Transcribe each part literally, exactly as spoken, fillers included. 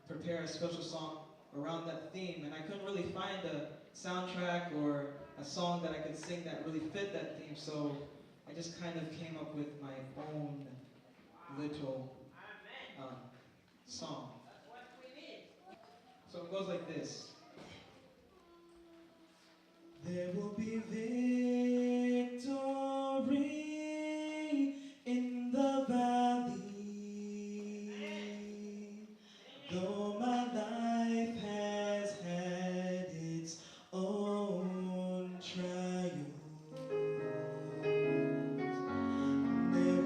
Prepare a special song around that theme, and I couldn't really find a soundtrack or a song that I could sing that really fit that theme, so I just kind of came up with my own little um, song. So it goes like this. There will be victory in the valley, though my life has had its own trials. There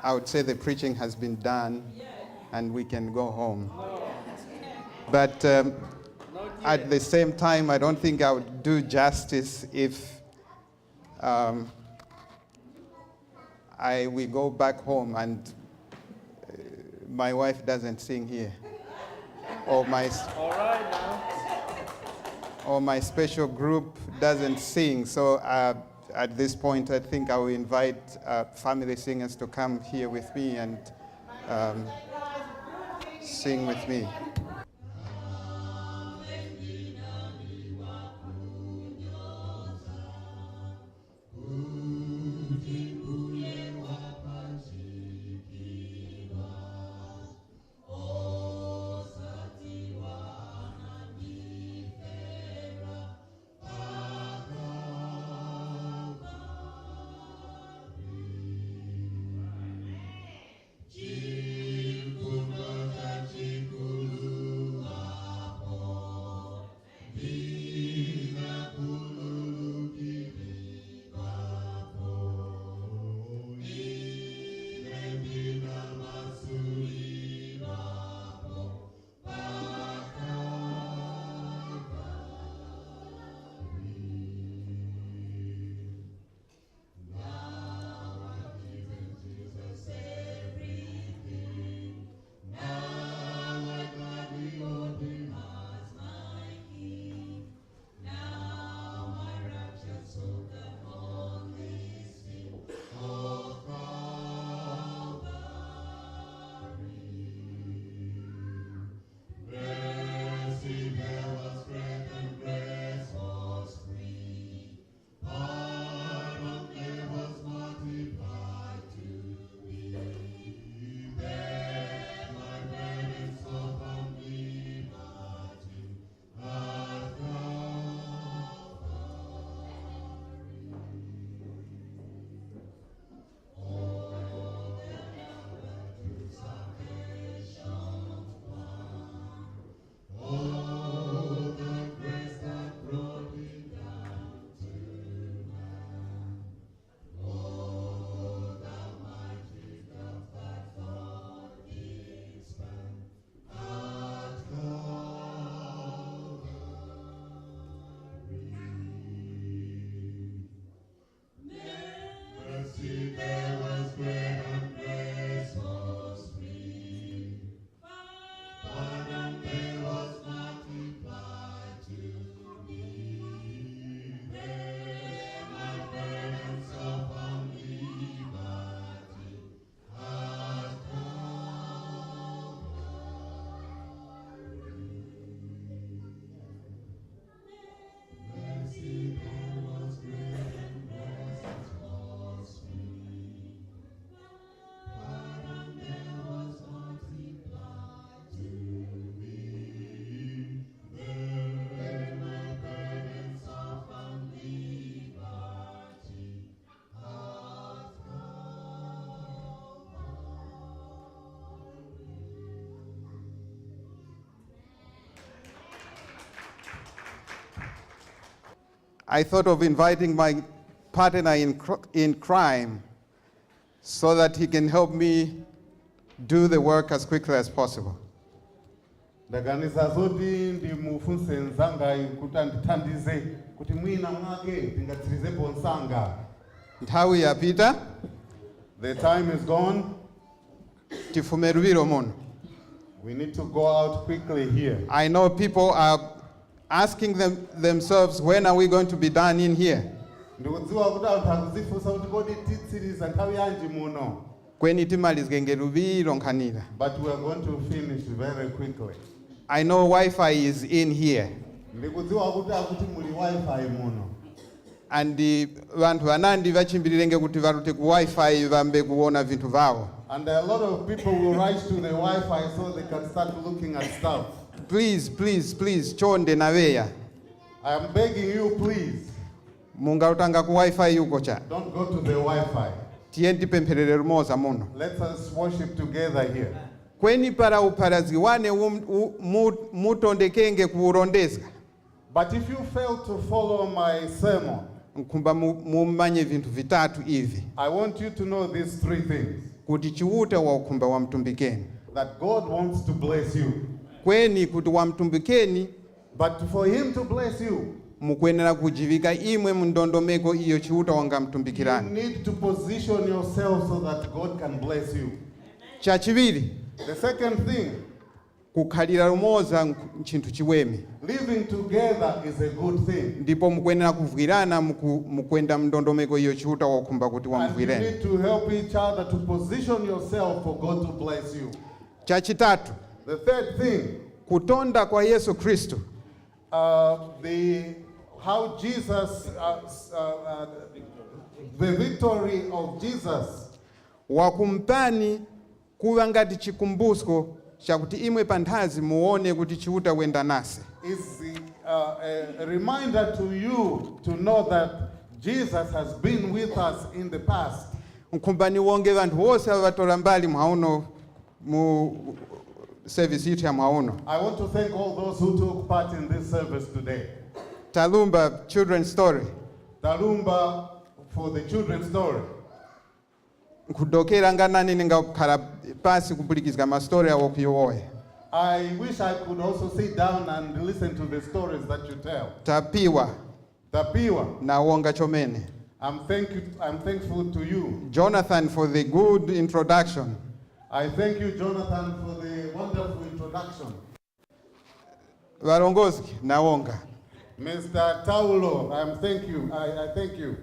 I would say the preaching has been done and we can go home. But um, at the same time, I don't think I would do justice if um, I we go back home and uh, my wife doesn't sing here, or my s- All right now. or my special group doesn't sing. So uh, at this point, I think I will invite uh, family singers to come here with me and um, sing with me. I thought of inviting my partner in, cr- in crime so that he can help me do the work as quickly as possible. Ndaganiza zoti ndimufunse nzangayi kuti andithandize kuti mwina mwake tingatsirizepo nsanga. Nthawi yapita. The time is gone. Tifume luŵiro muno. We need to go out quickly here. I know people are asking them, themselves, when are we going to be done in here? Ndikudziwa kuti anthu akuzifunsa kuti kodi titsiriza nthawi yanji muno. Kweni timalizgenge luŵiro nkhanira. But we are going to finish very quickly. I know Wi-Fi is in here. Ndikudziwa kuti akuti muli Wi-Fi muno. And uh, vanthu ŵanandi ŵachimbilirenge kuti ŵarute ku Wi-Fi ŵambe kuwona vinthu vawo. And a lot of people will rush to the Wi-Fi so they can start looking at stuff. Please, please, please, chonde naŵeya. I am begging you, please. Mungarutanga ku Wi-Fi uko cha. Don't go to the Wi-Fi. Tiyeni tipempherere lumoza muno. Let us worship together here. Kweni para upharazgi wane um, u, mu, mutondekenge kuwurondezga. But if you fail to follow my sermon, nkhumba mu- mumanye vinthu vitatu ivi. I want you to know these three things. kuti Chiuta wakukhumba wamtumbikeni. That God wants to bless you. Kweni kuti wamtumbikeni, But for Him to bless you, mukwenera kujiŵika imwe mu ndondomeko iyo Chiuta you wangamtumbikirani. Need to position yourself so that God can bless you. Chachiŵiri, The second thing, kukhalira lumoza nchinthu chiweme. Living together is a good thing. Ndipo mukwenera kuvwirana muku- mukwenda mu ndondomeko iyo Chiuta wakukhumba kuti And you wamuvwireni. Need to help each other to position yourself for God to bless you. Chachitatu, The third thing, kutonda kwa Yesu Khristu. Uh, the how Jesus, uh, uh, uh, the victory of Jesus Wakumupani kuŵa ngati chikumbusko chakuti imwe panthazi muwone kuti Chiuta wenda nase. Is uh, a reminder to you to know that Jesus has been with us in the past. Nkhumba niwonge ŵanthu wose awo ŵatora mbali mwa uno mu service yithu ya mwa uno. I want to thank all those who took part in this service today. Talumba children story. Talumba for the children's story. Nkudokera nga nane ningakhala pasi kupulikizga mastori awo kuyowoya. I wish I could also sit down and listen to the stories that you tell. Tapiwa. Tapiwa. Nawonga chomene. I'm, thank you, I'm thankful to you. Jonathan for the good introduction. I thank you, Jonathan, for the wonderful introduction. Ŵarongozgi nawonga. Mister Taulo, I'm thank you. I, I thank you.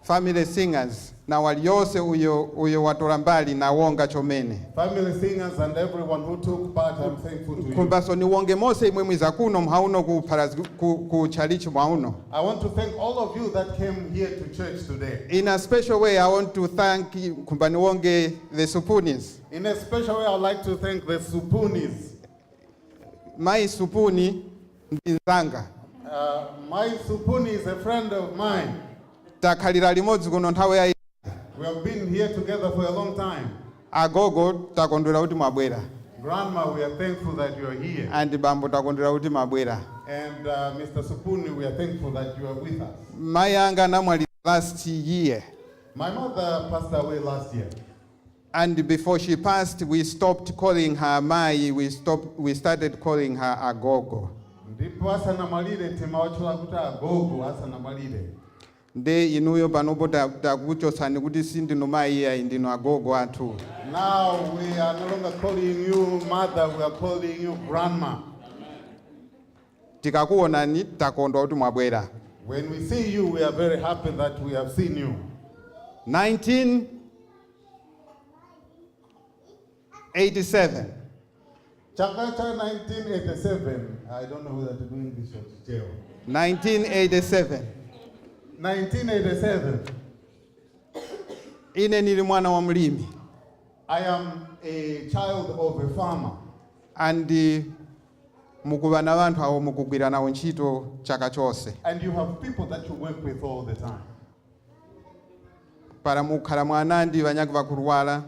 Family singers na waliyose uyo, uyo watora mbali nawonga chomene. Family singers and everyone who took part, I'm thankful to you. Nkhumbaso niwonge mose imwe mwiza kuno mwa uno ku, paras- ku, ku chalichi mwa uno. I want to thank all of you that came here to church today. In a special way, I want to thank nkhumba niwonge the Supunis. In a special way, I'd like to thank the Supunis. Mai Supuni ndi nzanga. Uh, my Supuni is a friend of mine. Takhalira limodzi kuno nthawi ya We have been here together for a long time. Agogo, takondwera kuti mwabwera. Grandma, we are thankful that you are here. And bambo, takondwera kuti mwabwera. And uh, Mister Supuni, we are thankful that you are with us. Mai anga anamwalira last year. My mother passed away last year. And before she passed, we stopped calling her Mai, we, stopped, we started calling her Agogo. Ndipo asanamwalire timawatchula kuti agogo asanamwalire. Nde inuyo panopo ta- takuchotsani kuti sindinu mai iyayi, ndinu agogo athu. Now we are no longer calling you mother, we are calling you grandma. Tikakuwonani takondwa kuti mwabwera. When we see you, we are very happy that we have seen you. nineteen eighty-seven. Chaka cha nineteen eighty-seven, I don't know whether to do English or Chichewa. nineteen eighty-seven. nineteen eighty-seven. Ine nili mwana wa mlimi. I am a child of a farmer. And uh, mukuŵa na ŵanthu awo mukugwira nawo ntchito chaka chose. And you have people that you work with all the time. Para mukukhala mwanandi ŵanyakhe ŵakurwara.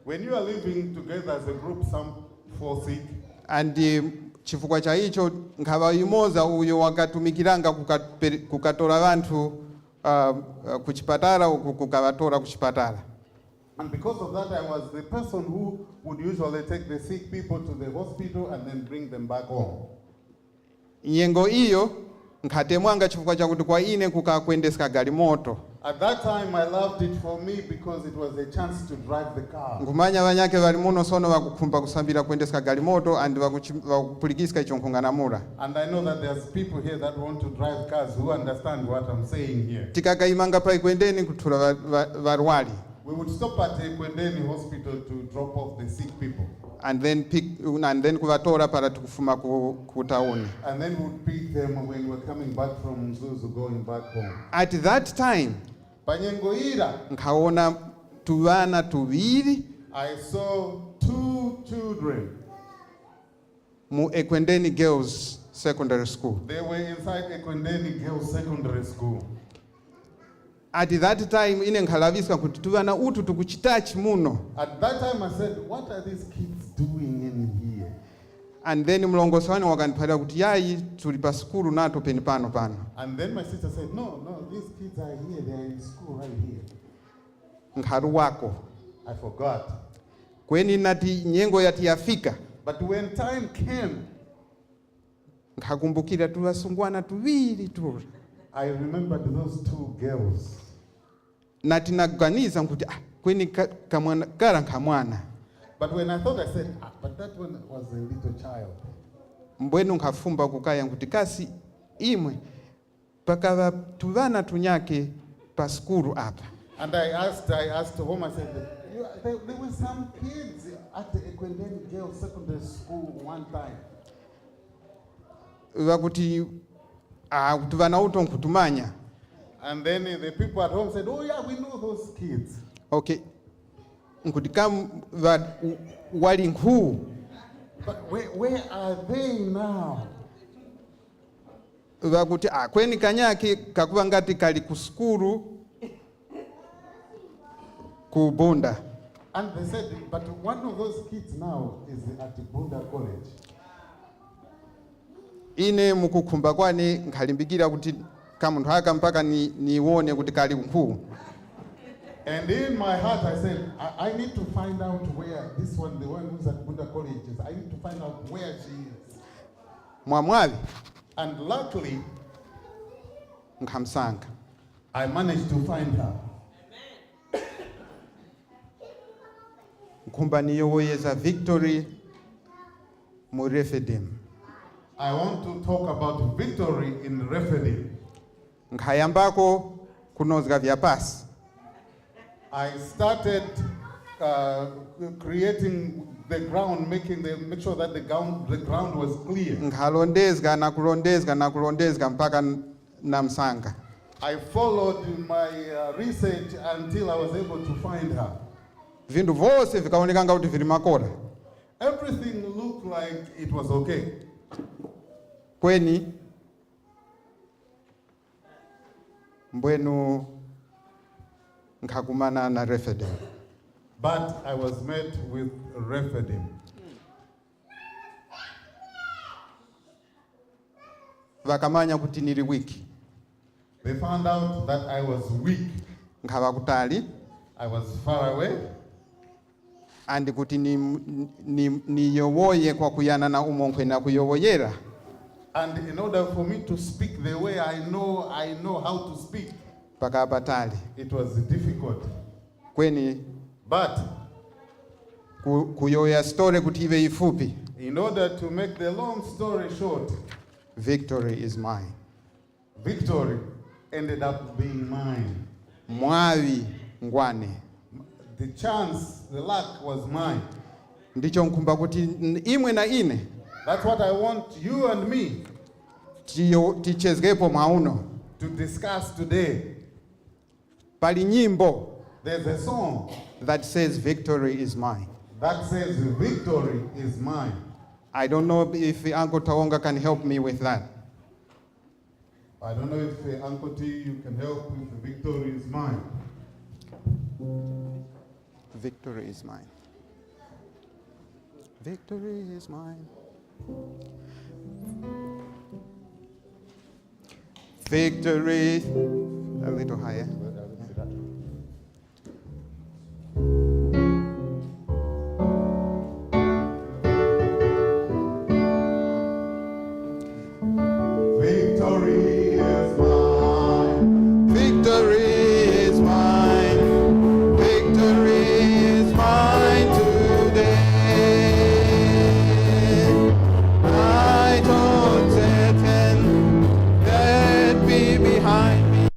When you are living together as a group, some fall sick. And uh, chifukwa cha icho nkhaŵa yumoza uyo wakatumikiranga kukapere- kukatora ŵanthu uh, uh, ku chipatala uku kukaŵatora ku chipatala. And because of that, I was the person who would usually take the sick people to the hospital and then bring them back home. Nyengo iyo nkhatemwanga chifukwa chakuti kwa ine kukakwendesa galimoto. At that time, I loved it for me because it was a chance to drive the car. Nkhumanya ŵanyakhe ŵali muno sono ŵakukhumba kusambira kwendesa galimoto and ŵakuchi- ŵakupulikiska icho nkhung'anamula. And I know that there's people here that want to drive cars who understand what I'm saying here. Tikakayimanga pa Ekwendeni kuthura ŵa- ŵa- ŵarwari. We would stop at Ekwendeni Hospital to drop off the sick people. And then pick, and then kuŵatora para tikufuma ku, ku tauni. And then we'd pick them when we're coming back from Mzuzu, going back home. At that time Pa nyengo ira, nkhaona tuŵana tuŵiri I saw two children. Mu Ekwendeni Girls Secondary School. They were inside Ekwendeni Girls Secondary School. At that time ine nkhalaŵiska kuti tuŵana utu tukuchitachi muno. At that time, I said, "What are these kids doing in here?" And then mlongosi wane wakandiphalira kuti yayi, tuli pa sukulu nato penepano pano. And then my sister said, "No, no, these kids are here. They are in school right here." Nkharuwako. I forgot. Kweni nati nyengo yati yafika, But when time came, nkhakumbukira tuŵasungwana tuŵiri tura. I remembered those two girls. Nati naganiza nkuti, ah, kweni ka- kamwana kara nkhamwana. But when I thought, I said, ah, but that one was a little child. Mbwenu nkhafumba kukaya nkuti, kasi imwe, pakaŵa tuŵana tunyakhe pa sukulu apa. And I asked, I asked home, I said, "You- there, there were some kids at the Ekwendeni Girls Secondary School one time." Ŵakuti, ah, tuŵana uto nkhutumanya. And then the people at home said, "Oh yeah, we know those kids." Okay. Nkuti kam ŵa- wali nkhu. But where, where are they now? Ŵakuti, ah, kweni kanyakhe kakuŵa ngati kali ku sukulu ku Bunda. And they said, "But one of those kids now is at Bunda College." Ine mukukhumba kwane nkhalimbikira kuti kamunthu aka mpaka ni- niwone kuti kali nkhu. And in my heart, I said, I, I need to find out where this one, the one who's at Bunda College, is. I need to find out where she is. Mwamwaŵi And luckily, nkhamsanga. I managed to find her. Nkhumba niyowoyeza Victory mu Refidim. I want to talk about Victory in Refidim. Nkhayambako kunozga vya pasi. I started uh, creating the ground, making the make sure that the ground the ground was clear. Nkhalondezga na kulondezga na kulondezga mpaka n- namsanga. I followed my uh, research until I was able to find her. Vinthu vose vikaonekanga kuti vili makora. Everything looked like it was okay. Kweni mbwenu nkhakumana na Refidim. But I was met with Refidim. Ŵakamanya kuti nili weak. They found out that I was weak. Nkhaŵa kutali. I was far away. And kuti ni- ni- niyowoye kwakuyana na umo nkhwena kuyowoyera. And in order for me to speak the way I know I know how to speak, Pakapa patali. It was difficult. Kweni But ku- kuyowoya story kuti iwe ifupi. In order to make the long story short, Victory is mine. Victory ended up being mine. Mwaŵi ngwane. The chance, the luck was mine. Ndicho nkhumba kuti n- imwe na ine. That's what I want you and me Tiyo- tichezgepo mwauno. To discuss today. Pali nyimbo. There's a song. That says victory is mine. That says victory is mine. I don't know if Uncle Tawonga can help me with that. I don't know if uh, Uncle T, you can help with the victory is mine. Victory is mine. Victory is mine. Victory. A little higher. Victory is mine. Victory is mine. Victory is mine today. I told Satan, "Let me behind me."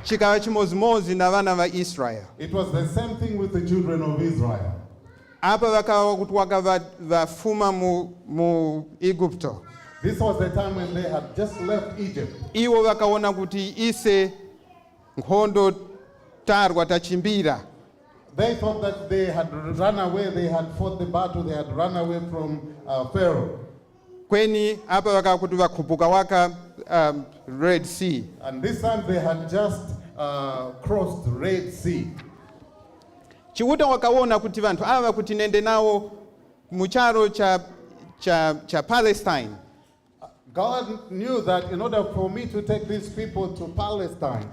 Chikaŵa chimodzimodzi na ŵana ŵa Israele. It was the same thing with the children of Israel. Apa ŵakaŵa kuti waka ŵa- ŵafuma mu, mu Igupto. This was the time when they had just left Egypt. Iwo ŵakawona kuti ise nkhondo tarwa tachimbira. They thought that they had run away, they had fought the battle, they had run away from uh, Pharaoh. Kweni apa ŵakaŵa kuti ŵakhupuka waka um, Red Sea. And this time they had just uh, crossed Red Sea. Chiuta wakawona kuti ŵanthu aŵa kuti nende nawo mu charo cha, cha, cha Palestine. God knew that in order for me to take these people to Palestine,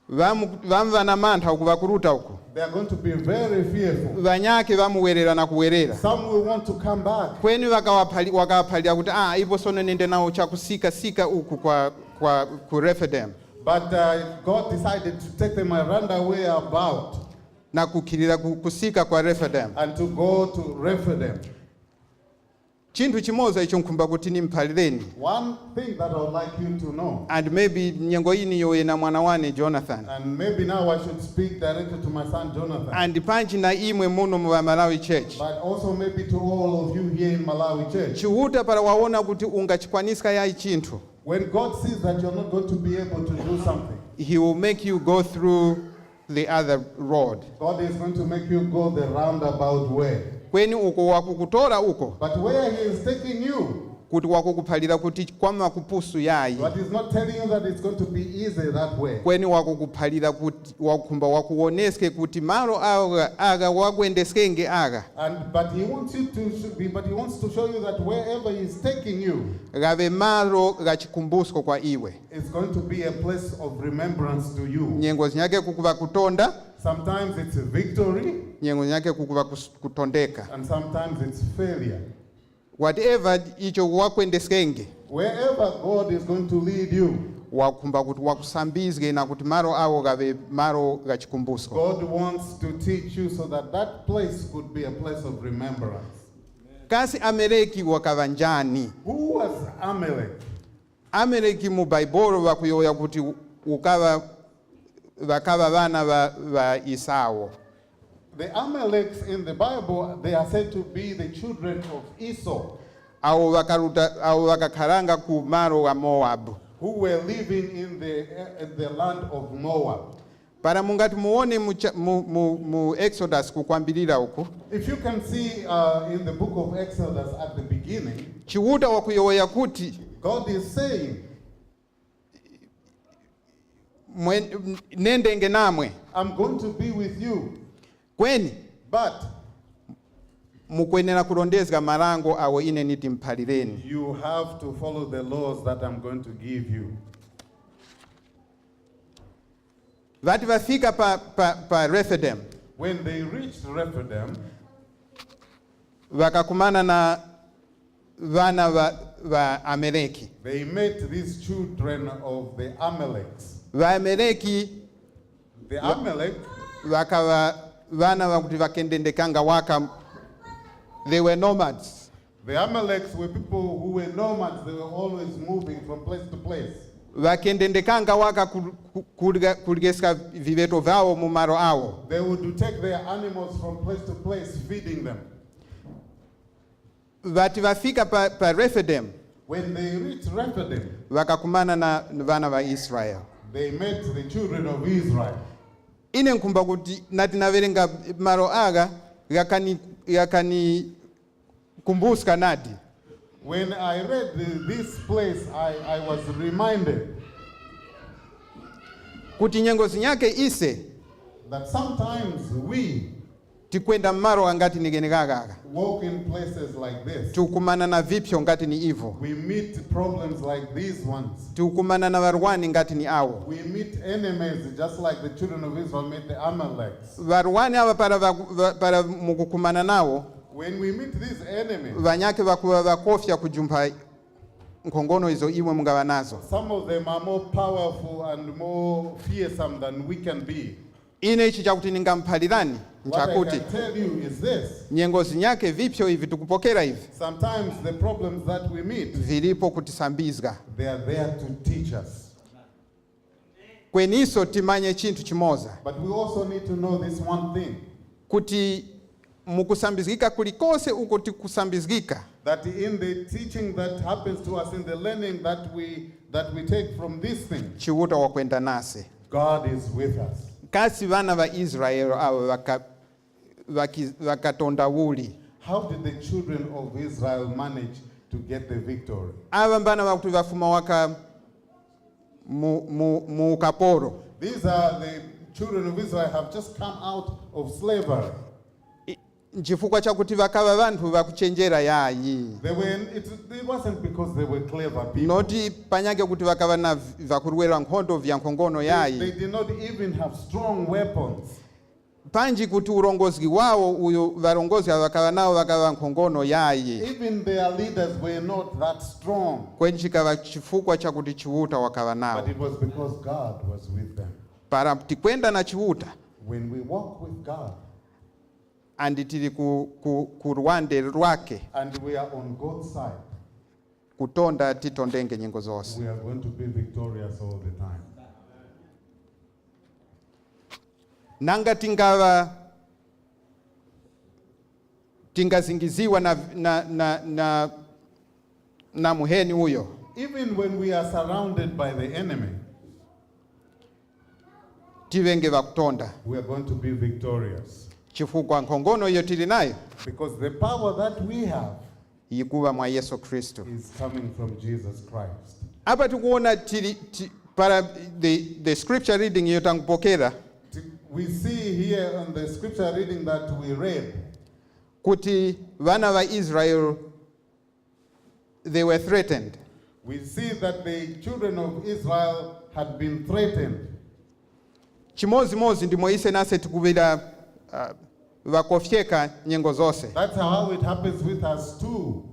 Ŵamu- ŵamva na mantha uku ŵakuruta uku. They are going to be very fearful. Ŵanyakhe ŵamuwerera na kuwerera. Some will want to come back. Kweni ŵakawaphali- wakaŵaphalira kuti ah, ipo sono nende nawo chakusikasika uku kwa, kwa ku Refidim. But uh, God decided to take them a roundabout Na kukhilira ku- kusika kwa Refidim. And to go to Rephidim. Chinthu chimoza icho nkhumba kuti nimuphalireni. One thing that I would like you to know, And maybe nyengo iniyo yena mwana wane Jonathan. And maybe now I should speak directly to my son Jonathan. And panji na imwe muno mu Malawi Church. But also maybe to all of you here in Malawi Church. Chiuta para waona kuti ungachikwaniska yayi chinthu. When God sees that you're not going to be able to do something, He will make you go through the other road. God is going to make you go the roundabout way. Kweni uko wakukutora uko. But where He is taking you, Kuti wakukuphalira kuti kwama kupusu yayi. But He's not telling you that it's going to be easy that way. Kweni wakukuphalira kuti wakukhumba wakuwoneske kuti malo agha agha wakwendeskenge agha. And but He wants you to should be, but He wants to show you that wherever He's taking you, Ghaŵe malo gha chikumbusko kwa iwe. It's going to be a place of remembrance to you. Nyengo zinyake kukuva kutonda. Sometimes it's a victory. Nyengo zinyake kukuva kus- kutondeka. And sometimes it's failure. Whatever icho wakwendeskenge. Wherever God is going to lead you, Wakhumba kuti wakusambizge na kuti malo awo ghaŵe malo gha chikumbusko. God wants to teach you so that that place could be a place of remembrance. Kasi Ameleki wakaŵa njani? Who was Amalek? Ameleki mu Baibolo ŵakuyowoya kuti ukaŵa ŵakaŵa ŵana ŵa, ŵa Esau. The Amaleks in the Bible, they are said to be the children of Esau. Awo ŵakaruta awo ŵakakharanga ku malo wa Mowabu. Who were living in the, uh, the land of Moab. Para mungati muwone mu, cha- mu, mu, mu Exodus kukwambirira uku. If you can see uh, in the book of Exodus at the beginning, Chiuta wakuyowoya kuti God is saying, mwen- nendenge namwe. I'm going to be with you, Kweni but mukwenera kurondezga marango awo ine niti muphalireni. You have to follow the laws that I'm going to give you. Vati vafika pa, pa, pa Refidim. When they reached Rephidim, vakakumana na vana va, va Ameleki. They met these children of the Amaleks. Vaameleki The Amalek, vakava vana vakuti vakendendekanga waka, they were nomads. The Amaleks were people who were nomads. They were always moving from place to place. Vakendendekanga waka ku- ku- kulya- kulyeska viveto vyawo mu malo awo. They would take their animals from place to place, feeding them. Vati vafika pa, pa Refidim. When they reached Rephidim, Vakakumana na vana va Israel. They met the children of Israel. Ine nkhumba kuti nati naverenga malo agha ghakani ghakani kumbuska nadi. When I read the, this place, I, I was reminded Kuti nyengo zinyake ise that sometimes we tikwenda mmalo angati ni gheneghaga. Walk in places like this. Tikukumana na vipsyo ngati ni ivo. We meet problems like these ones. Tikukumana na ŵarwani ngati ni awo. We meet enemies just like the children of Israel met the Amaleks. Ŵarwani aŵa para, va- va- para mukukumana nawo, When we meet these enemies, ŵanyakhe ŵakuŵa ŵakofya kujumpha nkhongono izo imwe mungaŵa nazo. Some of them are more powerful and more fearsome than we can be. Ine ichi chakuti ningamuphalirani What I nchakuti can tell you is this. Nyengo zinyakhe vipsyo ivi tikupokera ivi Sometimes the problems that we meet, vilipo kutisambizga. They are there to teach us. Kweniso timanye chinthu chimoza, But we also need to know this one thing kuti mukusambizgika kulikose uko tikusambizgika, that in the teaching that happens to us, in the learning that we that we take from this thing, Chiuta wakwenda nase. God is with us. Kasi ŵana ŵa Israele avo ŵaka- ŵaki- ŵakatonda uli? How did the children of Israel manage to get the victory? Ava mbana ŵakuti ŵafuma waka mu, mu, mu ukaporo. These are the children of Israel have just come out of slavery. I- nchifukwa chakuti ŵakaŵa ŵanthu ŵakuchenjera yayi. They were, it, it wasn't because they were clever people. Noti panyake kuti ŵakaŵa na vi- vakurwera nkhondo vya nkhongono They, yayi. they did not even have strong weapons. Panji kuti urongozgi wawo uyo ŵarongozgi awo ŵakaŵa nawo ŵakaŵa nkhongono yayi. Even their leaders were not that strong. Kweni chikaŵa chifukwa chakuti Chiuta wakaŵa nawo. But it was because God was with them. Para tikwenda na Chiuta. When we walk with God. And tili ku, ku, ku rwande rwake. And we are on God's side. Kutonda titondenge nyengo zose. We are going to be victorious all the time. Nanga tingaŵa tingazingiziwa na, na, na, na, na muheni uyo. Even when we are surrounded by the enemy, tiŵenge ŵakutonda. We are going to be victorious. Chifukwa nkhongono iyo tili nayo. Because the power that we have yikuŵa mwa Yesu Khristu. Is coming from Jesus Christ. Apa tikuwona tili ti, para the, the scripture reading iyo tangupokera. T- We see here on the scripture reading that we read kuti ŵana ŵa Israel they were threatened. We see that the children of Israel had been threatened. Chimozimozi ndimo ise nase tikuŵira uh, ŵakofyeka nyengo zose. That's how it happens with us too.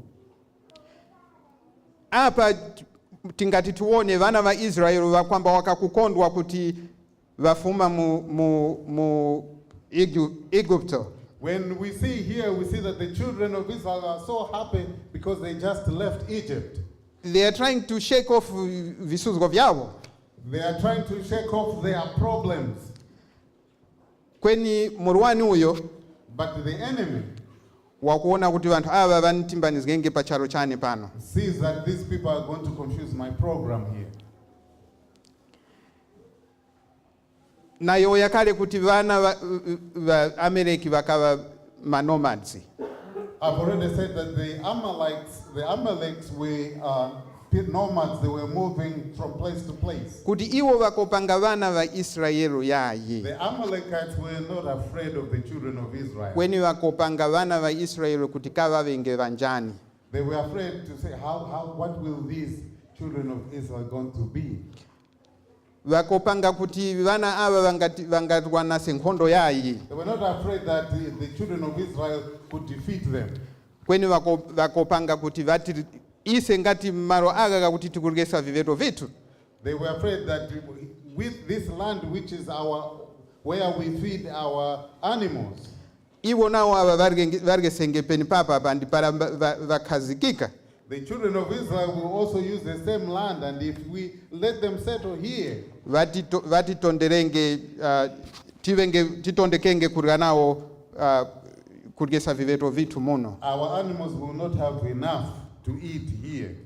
Apa tingati tiwone ŵana ŵa Israeli ŵakwamba wakakukondwa kuti ŵafuma mu, mu, mu Igu- Igupto. When we see here, we see that the children of Israel are so happy because they just left Egypt. They are trying to shake off visuzgo vyavo. They are trying to shake off their problems. Kweni murwani uyo But the enemy wakuwona kuti ŵanthu aŵa ŵanitimbanizgenge pa charu chane pano. Sees that these people are going to confuse my program here. Nayowoya kale kuti ŵana ŵa, ŵa Ameleki ŵakaŵa ma nomads. I've already said that the Amalekites, the Amaleks were uh, pe- nomads, they were moving from place to place. Kuti iwo ŵakopanga ŵana ŵa Israele yayi. The Amalekites were not afraid of the children of Israel. Kweni ŵakopanga ŵana ŵa Israele kuti kaŵaŵenge ŵanjani. They were afraid to say, how, how, what will these children of Israel going to be? Ŵakopanga kuti ŵana aŵa ŵangati- ŵangarwanase nkhondo yayi. They were not afraid that the, the children of Israel could defeat them. Kweni ŵako- ŵakopanga kuti ŵati ise ngati m'malo agha ghakuti tikuryesa viŵeto vithu. They were afraid that with this land, which is our, where we feed our animals, Iwo nawo aŵa ŵarye- ŵaryesenge penepapa pandi para mba- ŵa- ŵakhazikika. The children of Israel will also use the same land, and if we let them settle here, Ŵatito- ŵatitonderenge uh, tiŵenge titondekenge kurya nawo uh, kuryesa viŵeto vithu muno. Our animals will not have enough to eat here.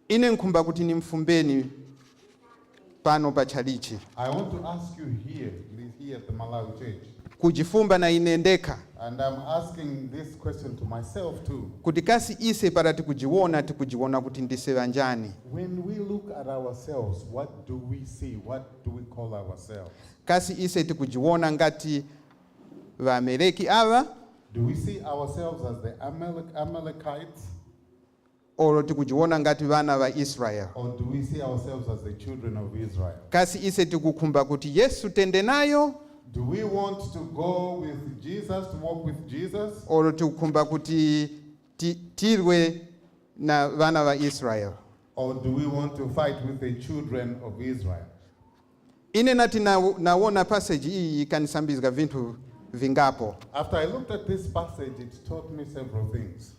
Ine nkhumba kuti nimfumbeni pano pa tchalichi. I want to ask you here, please, here at the Malawi Church. Kujifumba na ine ndekha. And I'm asking this question to myself too. Kuti kasi ise para tikujiwona, tikujiwona kuti ndise ŵanjani? When we look at ourselves, what do we see? What do we call ourselves? Kasi ise tikujiwona ngati ŵaAmeleki aŵa? Do we see ourselves as the Amalek Amalekites? Olo tikujiwona ngati ŵana ŵa Israele? Or do we see ourselves as the children of Israel? Kasi ise tikukhumba kuti Yesu tende nayo? Do we want to go with Jesus, to walk with Jesus? Olo tikukhumba kuti ti, tirwe na ŵana ŵa Israele? Or do we want to fight with the children of Israel? Ine nati na, nawona passage iyi yikanisambizga vinthu vingapo. After I looked at this passage, it taught me several things.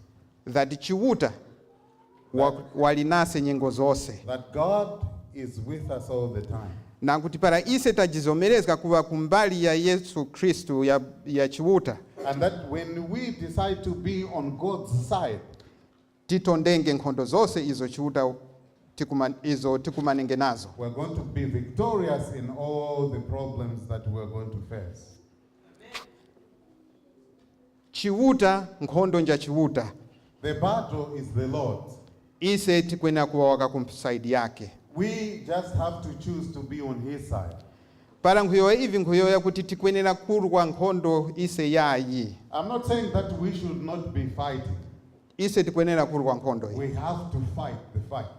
That Chiuta wa, wali nase nyengo zose. That God is with us all the time. Na kuti para ise tajizomerezga kuŵa ku mbali ya Yesu Khristu ya, ya Chiuta, And that when we decide to be on God's side, titondenge nkhondo zose izo Chiuta tikuma, izo tikumanenge nazo. We're going to be victorious in all the problems that we're going to face. Chiuta, nkhondo nja Chiuta. The battle is the Lord's. Ise tikwenera kuŵa waka ku side yake. We just have to choose to be on his side. Para nkhuyowoya ivi, nkhuyowoya kuti tikwenera kurwa nkhondo ise yayi. I'm not saying that we should not be fighting. Ise tikwenera kurwa nkhondo iyi. We have to fight the fight.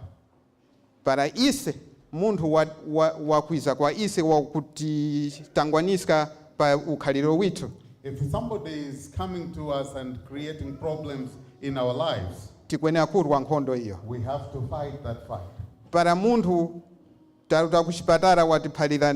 Para ise, munthu wa, wa, wakwiza kwa ise wakutitangwaniska pa ukhaliro withu, If somebody is coming to us and creating problems in our lives, tikwenera kurwa nkhondo iyo. We have to fight that fight. Para munthu taruta ku chipatala watiphalira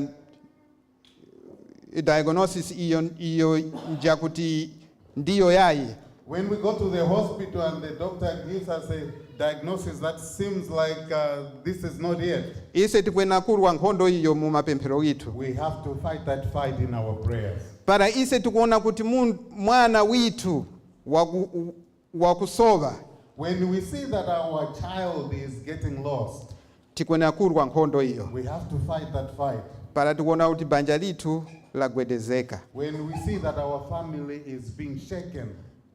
diagnosis iyo, iyo njakuti ndiyo yayi. When we go to the hospital and the doctor gives us a diagnosis that seems like uh, this is not it, Ise tikwenera kurwa nkhondo iyo mu mapemphero ghithu. We have to fight that fight in our prayers. Para ise tikuona kuti mun- mwana withu waku, wakusowa, When we see that our child is getting lost, tikwenera kurwa nkhondo iyo. We have to fight that fight. Para tikuona kuti banja lithu lagwedezeka, When we see that our family is being shaken,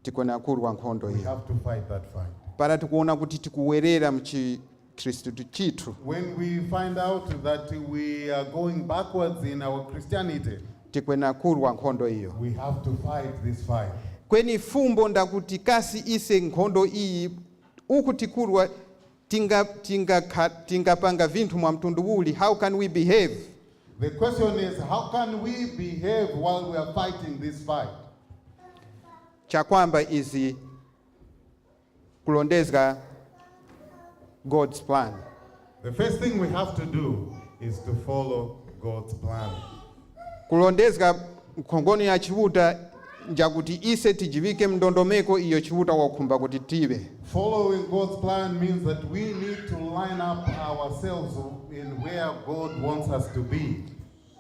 tikwenera kurwa nkhondo We iyo. Have to fight that fight. Para tikuona kuti tikuwerera mu chikhristu chithu, When we find out that we are going backwards in our Christianity, tikwenera kurwa nkhondo iyo. We have to fight this fight. Kweni fumbo ndakuti kasi ise nkhondo iyi uku tikurwa tinga, tinga, tingapanga vinthu mwa mtundu uli? How can we behave? The question is, how can we behave while we are fighting this fight? Chakwamba izi kulondezga God's plan. The first thing we have to do is to follow God's plan. Kulondezga nkhongono ya Chiuta njakuti ise tijiŵike mndondomeko iyo Chiuta wakukhumba kuti tiŵe. Following God's plan means that we need to line up ourselves in where God wants us to be.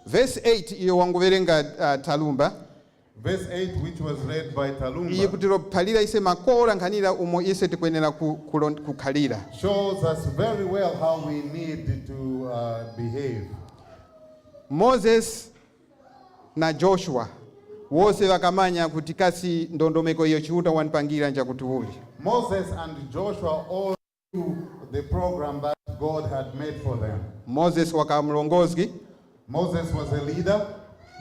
Vesi eight iyo wanguwerenga uh, Talumba Verse eight, which was read by Talumba, iyi kutiphalira ise makora nkhanira umo ise tikwenera ku, kulon- kukhalira. Shows us very well how we need to uh, behave. Moses na Joshua wose ŵakamanya kuti kasi ndondomeko iyo Chiuta wanipangira njakuti uli. Moses and Joshua all knew the program that God had made for them. Moses wakaŵa mlongozgi. Moses was a leader.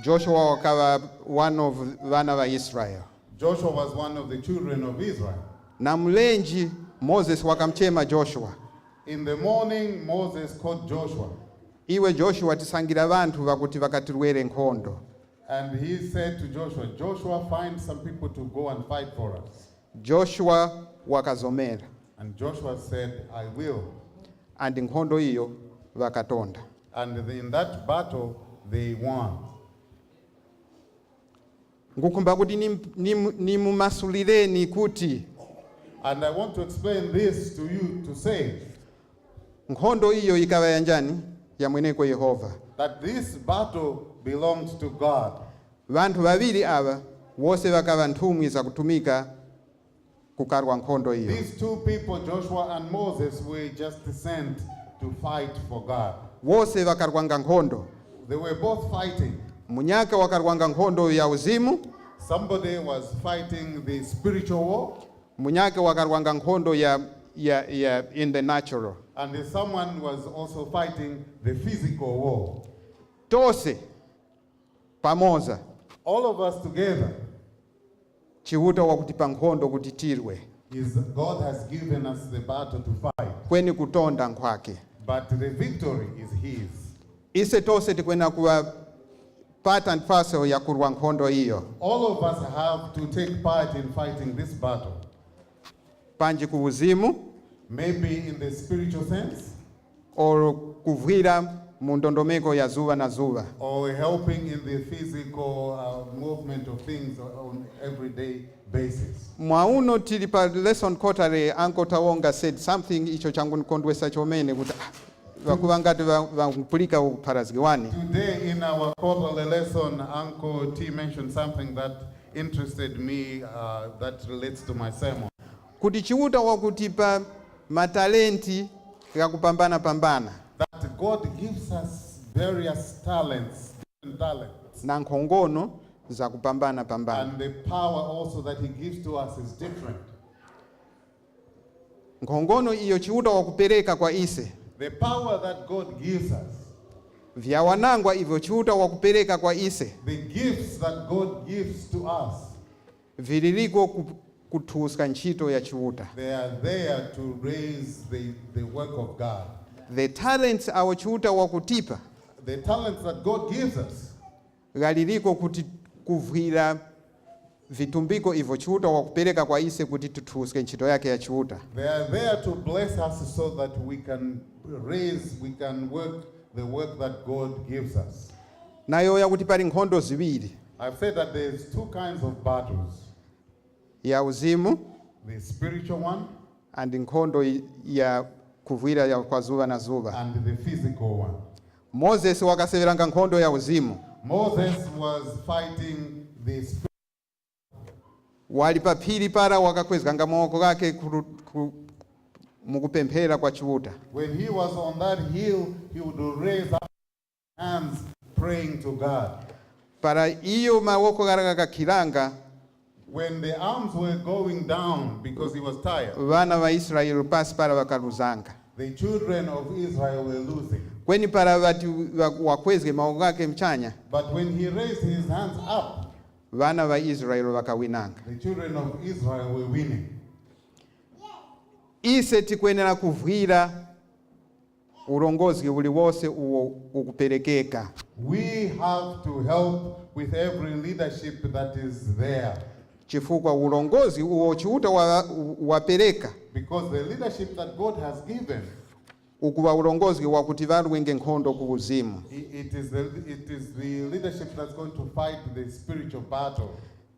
Joshua wakaŵa one of vana va Israel. Joshua was one of the children of Israel. Na mlenje Moses wakamuchema Joshua. In the morning, Moses called Joshua. Iwe Joshua, tisangira ŵanthu ŵakuti ŵakatirwere nkhondo. And he said to Joshua, Joshua, find some people to go and fight for us. Joshua wakazomera. And Joshua said, I will. And nkhondo iyo ŵakatonda. And in that battle, they won. Ngukhumba kuti nim- nim- nimumasulireni kuti And I want to explain this to you to say nkhondo iyo ikaŵa ya njani? Ya mweneko Yehova. That this battle belonged to God. Ŵanthu ŵaŵiri aŵa wose ŵakaŵa nthumwi zakutumika kukarwa nkhondo iyo. These two people, Joshua and Moses, were just sent to fight for God. Wose ŵakarwanga nkhondo. They were both fighting. Munyaka wakarwanga nkhondo ya uzimu. Somebody was fighting the spiritual war. Munyaka wakarwanga nkhondo ya, ya, ya in the natural. And someone was also fighting the physical war. Tose pamoza. All of us together. Chiuta wakutipa nkhondo kuti tirwe. Is God has given us the battle to fight. Kweni kutonda nkhwake. But the victory is his. Ise tose tikwenera kuŵa part and parcel ya kurwa nkhondo iyo. All of us have to take part in fighting this battle. Panji ku uzimu. Maybe in the spiritual sense. Or kuvwira mu ndondomeko ya zuŵa na zuŵa. Or helping in the physical uh, movement of things on everyday basis. Mwauno tili pa lesson quarterly, Uncle Tawonga said something icho changundikondwesa chomene kuti ah, Pakuva ngati ŵa- ŵakupulika upharazgi wani. Today in our quarterly lesson, Uncle T mentioned something that interested me, uh, that relates to my sermon. Kuti Chiuta wakutipa matalenti ghakupambana-pambana. That God gives us various talents, different talents. Na nkhongono zakupambana-pambana. And the power also that He gives to us is different. Nkhongono iyo Chiuta wakupereka kwa ise. The power that God gives us, Vyawanangwa ivyo Chiuta wakupereka kwa ise. The gifts that God gives to us, Vililiko ku- kuthuska ntchito ya Chiuta. They are there to raise the, the work of God. The talents awo Chiuta wakutipa. The talents that God gives us, Ghaliliko kuti kuvwira vitumbiko ivyo Chiuta wakupereka kwa ise kuti tithuske ntchito yake ya Chiuta. They are there to bless us so that we can raise, we can work the work that God gives us. Nayo yakuti pali nkhondo ziwiri. I've said that there's two kinds of battles. Ya uzimu. The spiritual one. And nkhondo ya kuvwira ya kwa zuŵa na zuŵa. And the physical one. Mozesi wakaseŵeranga nkhondo ya uzimu. Moses was fighting the spirit. Wali pa phiri para wakakwezganga mawoko ghake ku- ku- mukupemphera kwa Chiuta. When he was on that hill, he would raise up hands praying to God. Para iyo mawoko ghara ghakakhiranga. When the arms were going down because he was tired, Ŵana ŵa Israele pasi para ŵakaluzanga. The children of Israel were losing. Kweni para ŵati wa- wakwezge mawoko ghake mchanya. But when he raised his hands up, Ŵana ŵa Israele ŵakawinanga. The children of Israel were winning. Ise tikwenera kuvwira ulongozgi uliwose uwo ukuperekeka. We have to help with every leadership that is there. Chifukwa ulongozgi uwo Chiuta wa- wapereka. Because the leadership that God has given, Ukuŵa ulongozgi wakuti ŵarwenge nkhondo ku uzimu. It is the, it is the leadership that's going to fight the spiritual battle.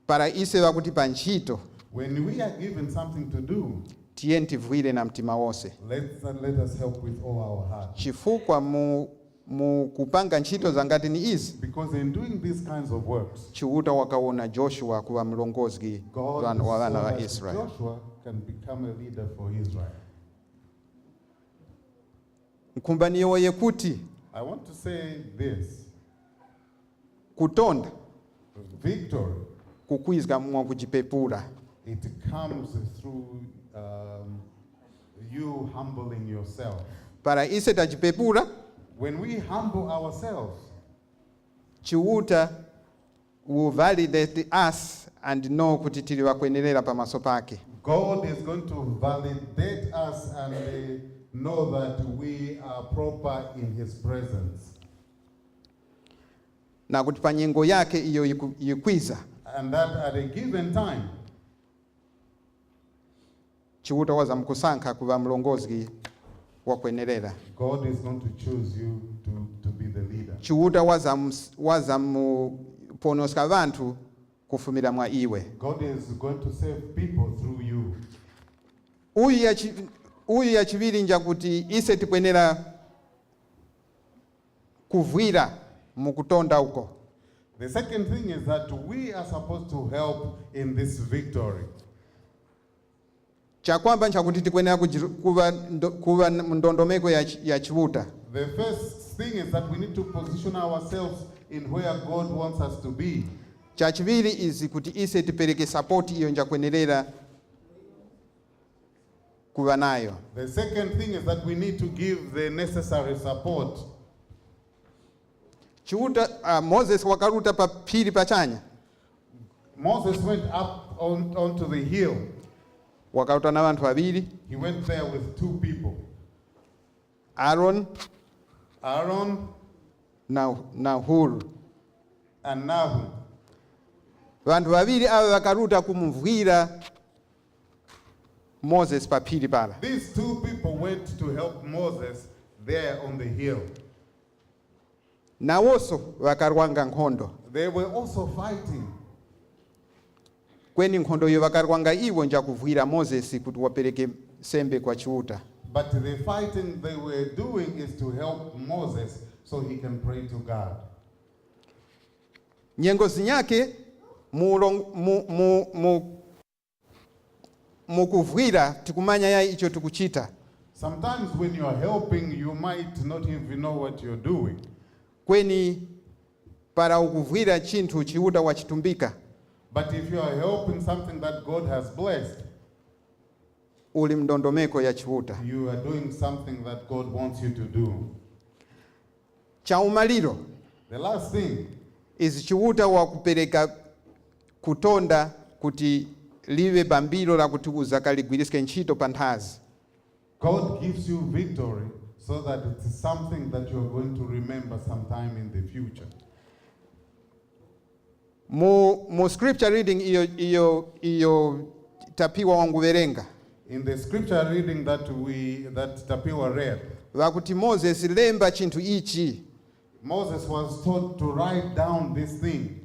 Para ise ŵakutipa ntchito. When we are given something to do, Tiyeni tivwire na mtima wose. Let's, let us help with all our heart. Chifukwa mu, mu kupanga ntchito zangati ni izi. Because in doing these kinds of works, Chiuta wakawona Joshua kuŵa mlongozgi wa ŵana ŵa Israeli. Joshua can become a leader for Israel. Nkhumba niyowoye kuti. I want to say this. Kutonda. Victory. Kukwizga mwa kujipepura. It comes through, um, you humbling yourself. Para ise tajipepura. When we humble ourselves. Chiuta will validate us and know kuti tili ŵakwenerera pamaso pake. God is going to validate us and, uh, know that we are proper in his presence. Na kuti pa nyengo yake iyo yiku- yikwiza. And that at a given time, Chiuta wazamkusankha kuŵa mlongozgi wakwenerera. God is going to choose you to, to be the leader. Chiuta wazamu- wazamuponoska ŵanthu kufumira mwa iwe. God is going to save people through you. Uyu ya chi- uyu yachiŵiri njakuti ise tikwenera kuvwira mu kutonda uko. The second thing is that we are supposed to help in this victory. Chakwamba nchakuti tikwenera kujiru- kuŵa ndo- kuŵa mu ndondomeko ya, chi- ya Chiuta. The first thing is that we need to position ourselves in where God wants us to be. Chachiŵiri izi kuti ise tipereke sapoti iyo njakwenerera kuŵa nayo. The second thing is that we need to give the necessary support. Chiuta, uh, Moses wakaruta pa phiri pachanya. Moses went up on, onto the hill. Wakaruta na ŵanthu ŵaŵiri. He went there with two people. Aaron. Aaron. Na, na Hur. And Nahum. Ŵanthu ŵaŵiri aŵa ŵakaruta kumuvwira Moses pa phiri para. These two people went to help Moses there on the hill. Nawonso ŵakarwanga nkhondo. They were also fighting. Kweni nkhondo iyo ŵakarwanga iwo njakuvwira Moses kuti wapereke sembe kwa Chiuta. But the fighting they were doing is to help Moses so he can pray to God. Nyengo zinyake mu, ulong- mu, mu, mu, mu kuvwira tikumanya yayi icho tikuchita. Sometimes when you are helping, you might not even know what you're doing. Kweni para ukuvwira chinthu Chiuta wachitumbika, But if you are helping something that God has blessed, uli mndondomeko ya Chiuta. You are doing something that God wants you to do. Chaumaliro, The last thing, izi Chiuta wakupereka kutonda kuti live bambiro lakuti uzakaligwiriske ntchito panthazi. God gives you victory so that it's something that you are going to remember sometime in the future. Mu, mu scripture reading iyo, iyo, iyo tapiwa wanguwerenga, In the scripture reading that we that Tapiwa read, ŵakuti Moses, lemba chinthu ichi, Moses was told to write down this thing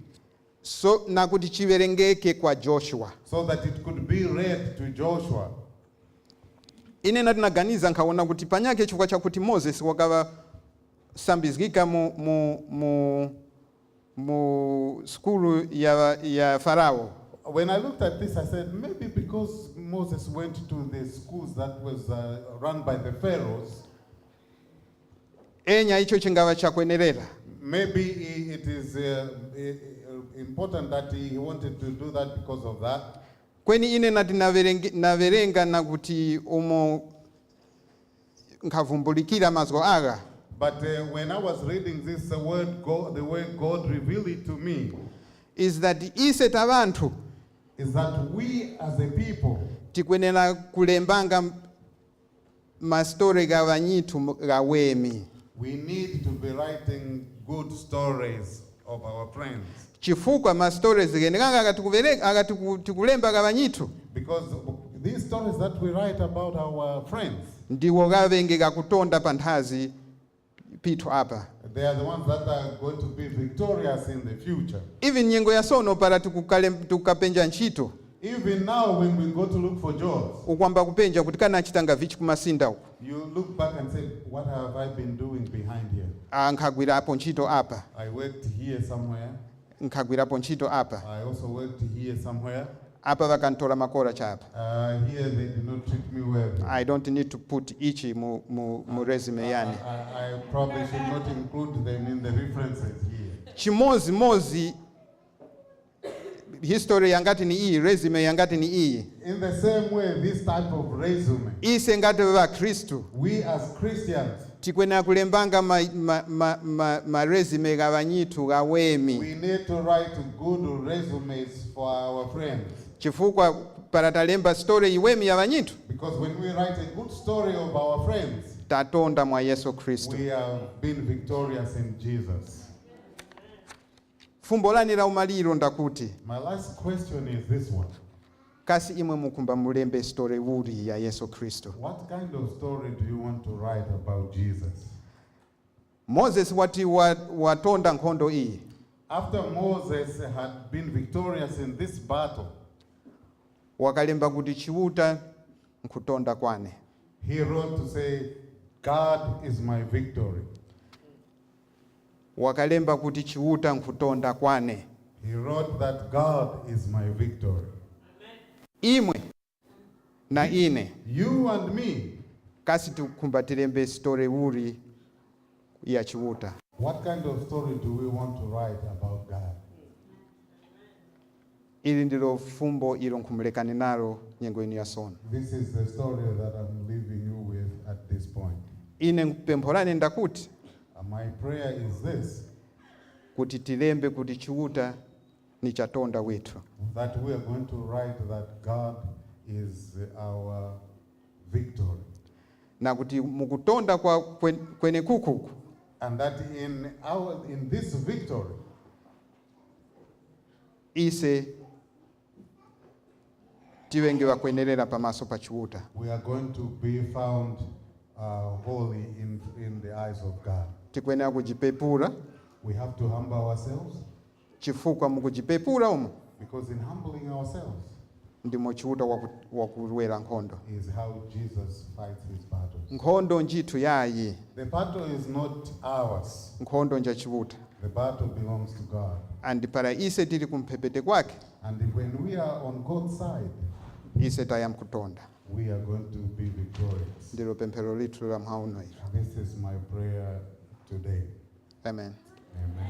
so na kuti chiwerengeke kwa Joshua. So that it could be read to Joshua. Ine nati naganiza, nkhawona kuti panyakhe chifukwa chakuti Moses wakaŵa sambizgika mu, mu, mu, mu sukulu ya, ya Farao. When I looked at this, I said, maybe because Moses went to the schools that was uh, run by the Pharaohs, Enya icho chingaŵa chakwenerera. Maybe i- it is uh, i- i- important that he wanted to do that because of that. Kweni ine nati nawerenge- nawerenga na kuti umo nkhawumbulira mazgu agha. But uh, when I was reading this uh, word, God, the way God revealed it to me, Is that ise ta ŵanthu is that we as a people, tikwenera kulembanga masitore gha ŵanyithu ghaweme. We need to be writing good stories of our friends. Chifukwa masitore ghenegha agha tikuwereng- agha tiku- tikulemba gha ŵanyithu, Because these stories that we write about our friends, ndiwo ghaŵenge ghakutonda panthazi pithu apa. They are the ones that are going to be victorious in the future. Even nyengo ya sono para tikukale- tikukapenja ntchito, Even now, when we go to look for jobs, ukwamba kupenja kuti kana achitanga vichi kumasinda uku. You look back and say, what have I been doing behind here? Ah, nkhagwirapo ntchito apa, I worked here somewhere. Nkhagwirapo ntchito apa. I also worked here somewhere. Apa ŵakantora makora chapa. Uh, here they did not treat me well. I don't need to put ichi mu, mu, mu resume I, yane. I, I probably should not include them in the references here. Chimozimozi, history yangati ni iyi, resume yangati ni iyi. In the same way, this type of resume, Ise ngati ŵakhristu, we as Christians, tikwenera kulembanga ma, ma, ma, ma, ma resume gha ŵanyithu ghaweme. We need to write good resumes for our friends. Chifukwa para talemba story iweme ya ŵanyithu, Because when we write a good story of our friends, tatonda mwa Yesu Khristu. We have been victorious in Jesus. Fumbo lane la umaliro ndakuti, My last question is this one. Kasi imwe mukumba mulembe story uli ya Yesu Khristu? What kind of story do you want to write about Jesus? Moses wati wa, watonda nkhondo iyi. After Moses had been victorious in this battle, Wakalemba kuti Chiuta nkhutonda kwane. He wrote to say, God is my victory. Wakalemba kuti Chiuta nkhutonda kwane. He wrote that God is my victory. Imwe na ine, You and me, kasi tikukhumba tilembe story uli ya Chiuta? What kind of story do we want to write about God? Ili ndilo fumbo ilo nkhumulekani nalo nyengo ino ya sono. This is the story that I'm leaving you with at this point. Ine pempho lane ndakuti, And my prayer is this, kuti tilembe kuti Chiuta ni chatonda withu. That we are going to write that God is our victory. Na kuti mukutonda kwa kwen- kwenekukuku, And that in our in this victory, ise tiŵenge ŵakwenerera pamaso pa Chiuta. We are going to be found uh, holy in, in the eyes of God. Tikwenera kujipepura. We have to humble ourselves. Chifukwa mukujipepura umo, Because in humbling ourselves, Ndimo Chiuta waku- wakulwera nkhondo. Is how Jesus fights his battles. Nkhondo njithu yayi. The battle is not ours. Nkhondo nja Chiuta. The battle belongs to God. And para ise tili kumphepete kwake, And when we are on God's side, ise tayamkutonda. We are going to be victorious. Ndilo pemphero lithu la mhauno ilo. This is my prayer today. Amen. Amen.